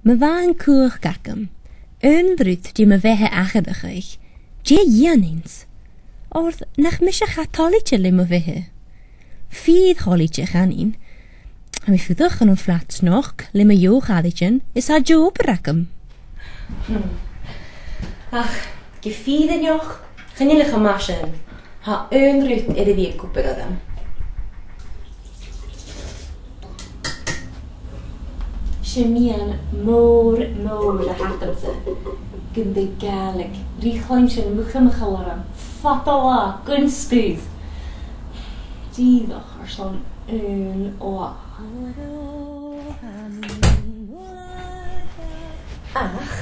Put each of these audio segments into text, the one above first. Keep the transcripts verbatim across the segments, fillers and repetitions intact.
Ma bha an cumhachd agam aon rud de mo bheatha atharrachadh, dè dhèanainn-s? Oir nach mise a tha toilichte le mo bheatha. Fìor thoilichte, chanainn. Tha mi a' fuireach ann am flat snog le mo dheagh charaidean is tha deagh obair agam. Hmm. Ach, gu fìrinneach, chan eil e cho math sin. Tha aon rud air a bhith ag obair orm. 'S e miann mòr, mòr a th' agamsa gum bi Gàidhlig ri chluinntinn mu chumachail orm fad an latha gun sgur. Dìreach airson aon latha. Ach,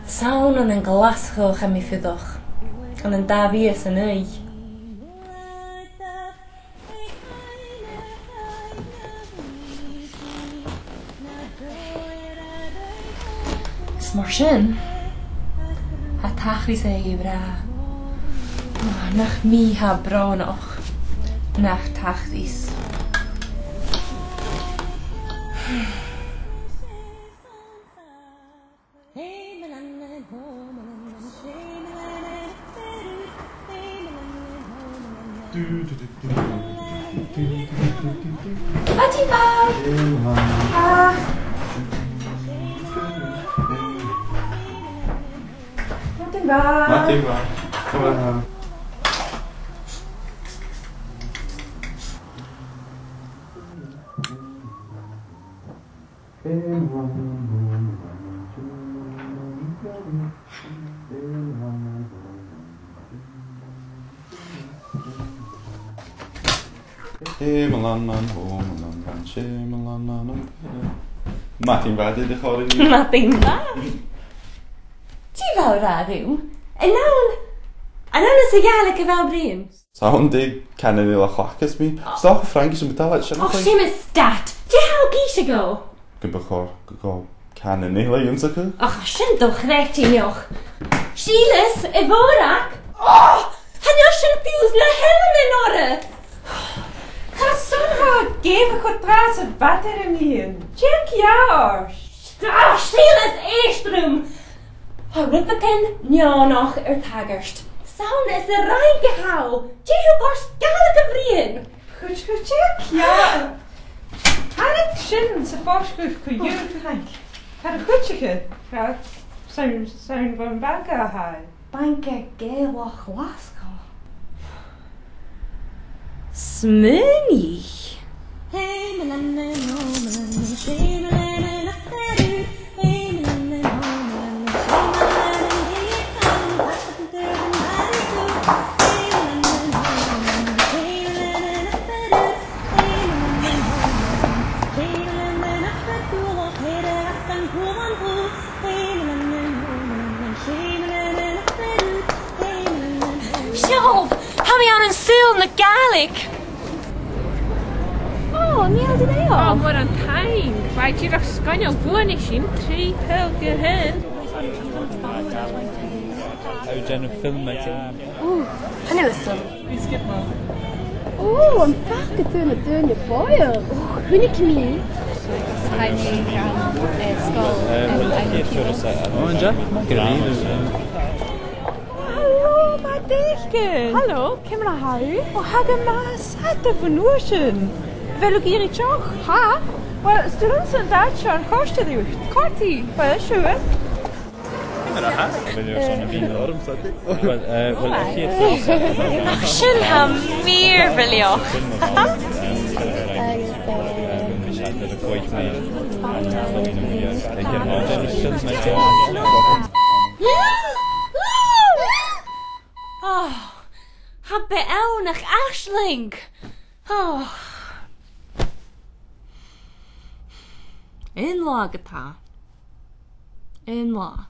's ann ann an Glaschu a tha mi a' fuireach, ann an dà mhìle 's a naoi. Is mar sin, tha tachradh-sa ag ràdh, "Ò, nach mi tha brònach, nach tachradh." Madainn mhath. Ah. Madainn mhath. Madainn mhath. Come on. Madainn mhath, a chàirdean. Madainn mhath. Dè bha thu ag ràdh rium? An ann, an ann anns a' Ghàidhlig a bha thu a' bruidhinn? 'S ann de Canaidh na Làidir a chleachdas mi. 'S dòcha Fraingis am bu toil leat sin a chluinntinn. Ò, Seumas, stad! Dè tha thu ag innse dhomh? Gum bu chòir dhomh Canaidh na Làidir ionnsachadh. Ach, sin do-chreidsinneach. Sìleas, a Mhòrag! Ò! Chan eil sin fiù 's na h-eileanan orra! Carson a tha thu ag èigheach cho tràth 's a bha thu air an lìon? Dè tha ceàrr? Ò, Sìleas, èist rium! Tha rudeigin neònach air tachairt. 'S ann às an Fhraing a tha thu. Dè tha thu a' dol a dhèanamh a bhruidhinn? Chuid, chuid, yeah. Thàinig sin sa phost gu, gu dìreach. Tha a' chuideachadh. Tha, 's ann, 's ann bhon bhanca a tha e. Banca Gàidhealach Ghlaschu. Smaoinich. Seo, tha mi ann an saoghal na Gàidhlig. Ò, Neil, dè tha? Ò, mòran taing. Bha e dìreach sgoinneil. Bhuannaich sinn trì poll gu h-aon. Tha thu a' dèanamh film aig an... Ò, chan eil fhios agam. Ò, am faca tu na daoine bòidheach? Ò, chunnaic mi. Tha mi, um, eh, sgoil, eh, well, um, eh, Ò, an e? Math dha-rìribh. Halò, ma-thà. Halò, ciamar a tha thu? Ò, tha gu math, 's fhada bhon uair sin. A bheil thu ag iarraidh deoch? Tha. Well, 's dòcha gun dèan sinn an còrr de dh'fhaicinn. Còrdaidh. Well, siuthad. Well, eh, well, a' chiad turas. Ach sin tha mìorbhaileach. Ò, tha e beò nach aisling. Ò. Aon latha ge-tà. Aon latha.